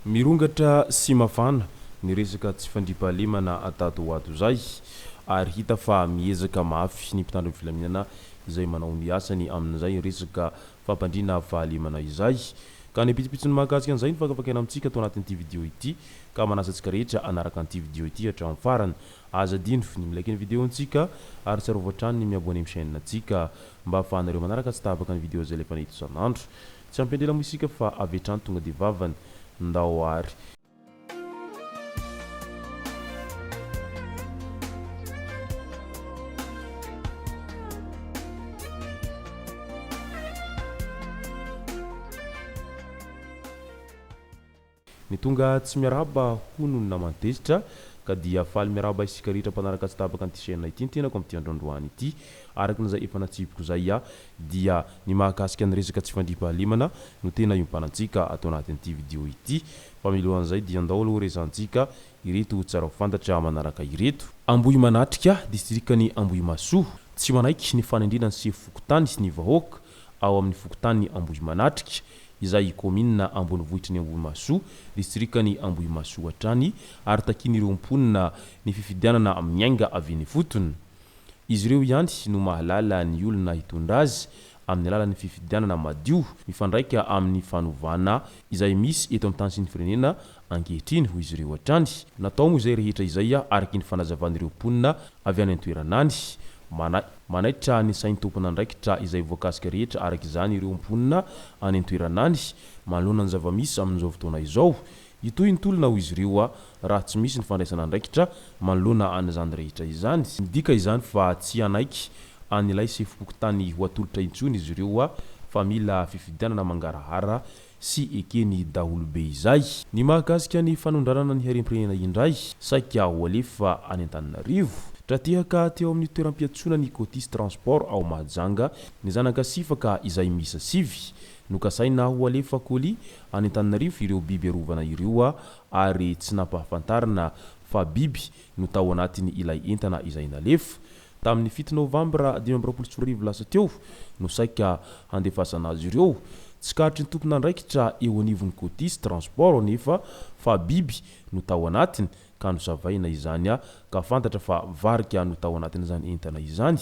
Mirongatra sy mafana ny resaka tsy fandriampahalemana tato ho ato izay ary hita fa miezaka mafy ny mpitandro ny filaminana izay manao ny asany amin'izay resaka fampandriana fahalemana izay. Ka ny pitsopitsony mahakasika an'izay no fakafakaina amintsika ato anatin'ity video ity ka manasa antsika rehetra hanaraka an'ity video ity hatramin'ny farany. Aza adino ny mi-like ny video ntsika ary tsarovy hatrany ny mi-abonner amin'ny chaîne ntsika mba ahafahanareo manaraka tsy tapaka ny video izay alefanay eto isan'andro. Tsy ampy andrela moa isika fa avy hatrany tonga dia vavany. Ndao ary. Ny tonga tsy miarahaba hono ny naman'i Tezitra ka dia faly miarahaba isika rehetra mpanaraka tsy tapaka an'ity chaîne ity ny tenako amin'ity andro androany ity. Araka ny izay efa natsipiko izay dia ny mahakasika ny resaka tsy fandriampahalemana no tena iompanantsika ato anatin'ity video ity. Fa milohan'izay dia ndao aloha resahantsika ireto tsara ho fantatra manaraka ireto. Ambohimanatrika, distrikan'i Ambohimahasoa. Tsy manaiky ny fanendrena ny sefo fokontany ny vahoaka ao amin'ny fokontany Ambohimanatrika, izay kaominina ambonivohitry ny Ambohimahasoa, distrikan'i Ambohimahasoa hatrany, ary takian'ireo mponina ny fifidianana miainga avy eny ifotony. Izy ireo ihany no mahalala ny olona hitondra azy amin'ny alalan'ny fifidianana madio mifandraika amin'ny fanovana izay misy eto amin'ny tany sy ny firenena ankehitriny, hoy izy ireo hatrany. Natao moa izay rehetra izay araka ny fanazavan'ireo mponina avy any an-toerana any. Manaitra ny sain'ny tompon'andraikitra izay voakasika rehetra araka izany ireo mponina any an-toerana any manoloana ny zava-misy amin'izao fotoana izao. Hitohy ny tolona hoy izy ireo raha tsy misy ny fandraisana andraikitra manoloana an'izany rehetra izany. Midika izany fa tsy hanaiky an'ilay sefom-pokontany ho atolotra intsony izy ireo fa mila fifidianana mangarahara sy eken'ny daholobe izay. Ny mahakasika ny fanondranana ny harem-pirenena indray, saika ho alefa any Antananarivo. Tra-tehaka teo amin'ny toeram-piantsoana ny Cotisse Transport ao Mahajanga ny zanaka sifaka izay miisa sivy. Nokasaina ho alefa colis any Antananarivo ireo biby arovana ireo ary tsy nampahafantarina fa biby no tao anatiny ilay entana izay nalefa. Tamin'ny fito novambra 2025 lasa teo no saika handefasana azy ireo. Tsikaritry ny tompon'andraikitra eo anivon'ny Cotisse Transport anefa fa biby no tao anatiny ka nosavaina izany ka fantatra fa varika no tao anatin'izany entana izany.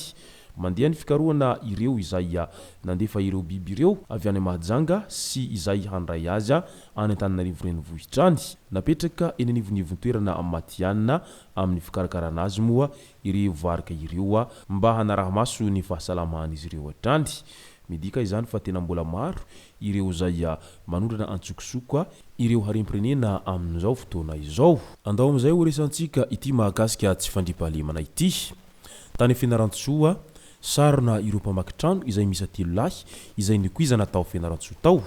Mandeha ny fikarohana ireo izay nandefa ireo biby ireo avy any Mahajanga sy izay handray azy any Antananarivo Renivohitra any. Napetraka eny anivon'ny ivontoerana matihanina amin'ny fikarakarana azy moa ireo varika ireo mba hanaraha-maso ny fahasalaman'izy ireo hatrany. Midika izany fa tena mbola maro ireo izay manondrana an-tsokosoko ireo harem-pirenena amin'izao fotoana izao. Andao amin'izay ho resantsika ity mahakasika tsy fandriampahalemana ity. Tany Fianarantsoa, sarona ireo mpamaky trano izay miisa telo lahy izay nikoizana tao Fianarantsoa tao.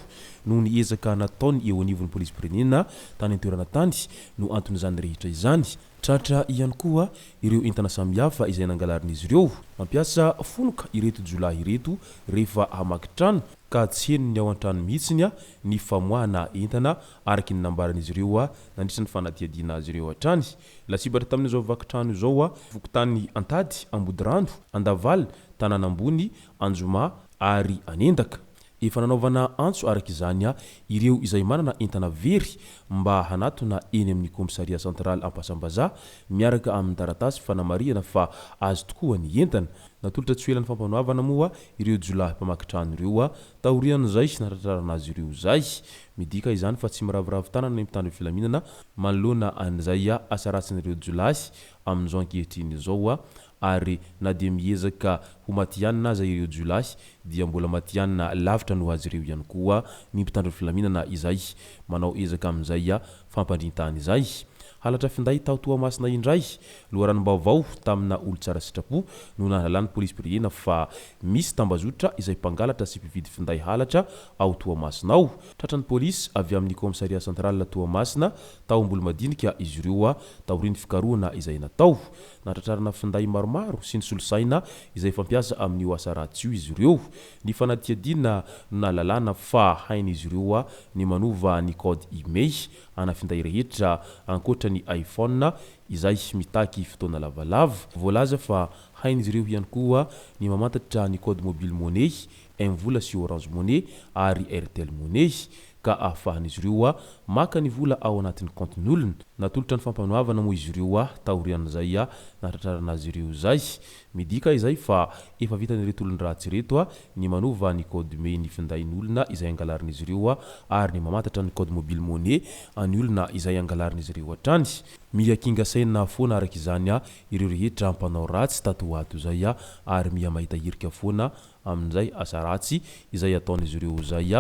Noho ny ezaka nataon'ny eo anivon'ny polisim-pirenena tany an-toerana tany no anton'izany rehetra izany. Tratra ihany koa ireo entana samihafa izay nangalarin'izy ireo. Mampiasa fonoka ireto jiolahy ireto rehefa hamaky trano ka tsy henon'ny ao an-trano mihitsiny ny famoahana entana araka ny nambaran'izy ireo nandritra ny fanadihadiana azy ireo hatrany. Lasibatra tamin'izao vaky trano izao fokontany Antady, Ambodirano, Andaval, Tanàna Ambony, Anjoma ary Anendaka. Efa nanaovana antso araka izany ireo izay manana entana very mba hanatona eny amin'ny Commissariat Central Ampasambazaha miaraka amin'ny taratasy fanamarihana fa azy tokoa ny entana. Natolotra tsy ho ela ny fampanoavana moa ireo jiolahy mpamaky trano ireo taorian'izay nahatratrarana azy ireo izay. Midika izany fa tsy miraviravy tanana ny mpitandro filaminana manoloana an'izay asa ratsin'ireo jiolahy amin'izao ankehitriny izao ary na dia miezaka ho matihanina aza ireo jiolahy dia mbola matihanina lavitra noho azy ireo ihany koa ny mpitandro filaminana izay manao ezaka amin'izay fampandrin-tany izay. Halatra finday tao Toamasina indray, loharanom-baovao tamina olon-tsara sitrapo no nahalalan'ny polisim-pirenena fa misy tambazotra izay mpangalatra sy mpividy finday halatra ao Toamasina ao. Tratran'ny polisy avy amin'ny Commissariat Central Toamasina tao Ambolomadinika izy ireo taorian'ny fikarohana izay natao. Nahatratrarana finday maromaro sy ny solosaina izay fampiasa amin'io asa ratsy io izy ireo. Ny fanadihadiana no nahalalana fa hain'izy ireo ny manova ny code email ana finday rehetra ankoatra ny iPhone izay mitaky fotoana lavalava. Voalaza fa hain'izy ireo ihany koa ny mamantatra ny code mobile money, MVola sy Orange Money ary Airtel Money. ka ahafahan'izy ireo maka ny vola ao anatin'ny kaontin'olona. Natolotra ny fampanoavana moa izy ireo taorian'izay nahatratrarana azy ireo izay. Midika izay fa efa vitan'ireto olon-dratsy ireto ny manova ny code IMEI ny findain'olona izay angalarin'izy ireo ary ny mamantatra ny code mobile money an'ny olona izay angalarin'izy ireo hatrany. Miha kinga saina foana araka izany ireo rehetra mpanao ratsy tato ho ato izay ary miha mahita hirika foana amin'izay asa ratsy izay ataon'izy ireo izay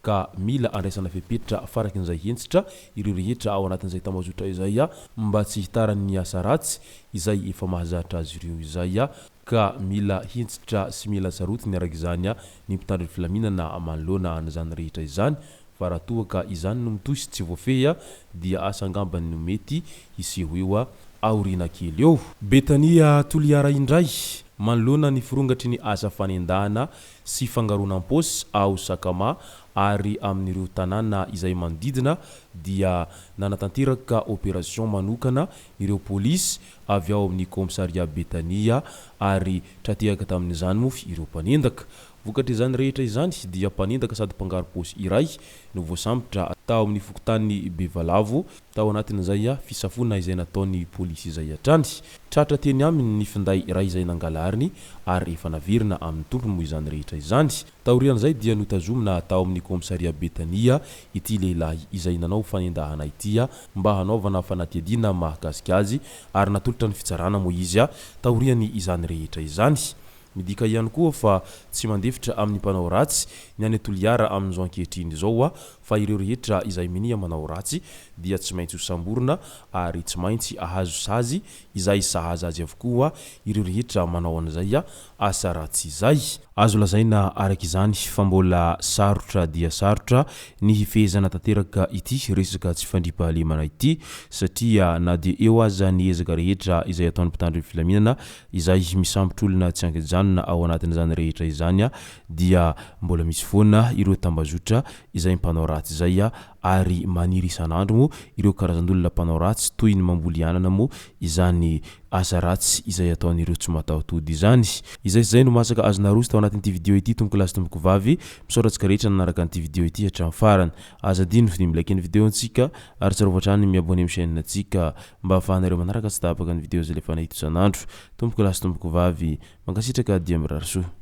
ka mila andraisana fepetra farakin'izay hentitra ireo rehetra ao anatin'izay tambazotra izay mba tsy hitaran'ny asa ratsy izay efa mahazatra azy ireo izay ka mila hentitra sy mila sarotiny araka izany ny mpitandro ny filaminana manoloana an'izany rehetra izany fa raha toa ka izany no mitohy sy tsy voafehy dia asa angamba no mety hiseho eo aoriana kely eo. Betania Toliara indray, manoloana ny firongatry ny asa fanendahana sy fangaronam-paosy ao Sakama ary amin'ireo tanàna izay manodidina dia nanatanteraka opération manokana ireo polisy avy ao amin'ny kaomisariat Betania ary tra-tehaka tamin'izany moa ireo mpanendaka. Vokatr'izany rehetra izany dia mpanendaka sady mpangaro-paosy iray no voasambotra tao amin'ny fokontany Bevalavo tao anatin'izay fisafoana izay nataon'ny polisy izay hatrany. Tratra teny aminy ny finday iray izay nangalariny ary efa naverina amin'ny tompony moa izany rehetra izany. Taorian'izay dia notazomina tao amin'ny kaomisaria Betania ity lehilahy izay nanao fanendahana ity mba hanaovana fanadihadiana mahakasika azy ary natolotra ny fitsarana moa izy taorian'izany rehetra izany. Midika ihany koa fa tsy mandefitra amin'ny mpanao ratsy ny any Toliara amin'izao ankehitriny izao fa ireo rehetra izay minia manao ratsy dia tsy maintsy ho samborina ary tsy maintsy ahazo sazy izay sahaza azy avokoa ireo rehetra manao an'izay asa ratsy izay. Azo lazaina araka izany fa mbola sarotra dia sarotra ny hifehezana tanteraka ity resaka tsy fandriampahalemana ity satria na dia eo aza ny ezaka rehetra izay ataon'ny mpitandro ny filaminana izay misambotra olona tsy ankijanona ao anatin'izany rehetra izany dia mbola misy foana ireo tambazotra izay mpanao ratsy izay ary maniry isan'andro moa ireo karazan'olona mpanao ratsy toy ny mamboly anana moa izany asa ratsy izay ataon'ireo tsy mataho-tody izany. Izay sy izay no masaka azo naroso tao anatin'ity video ity tompoko lahy sy tompoko vavy. Misaotra antsika rehetra nanaraka an'ity video ity hatramin'ny farany. Aza adino ny mi-like ny video antsika ary tsarovy hatrany ny mi-abonner amin'ny chaîne antsika mba ahafahanareo manaraka tsy tapaka ny video izay alefanay eto isan'andro. Tompoko lahy sy tompoko vavy, mankasitraka dia mirary soa.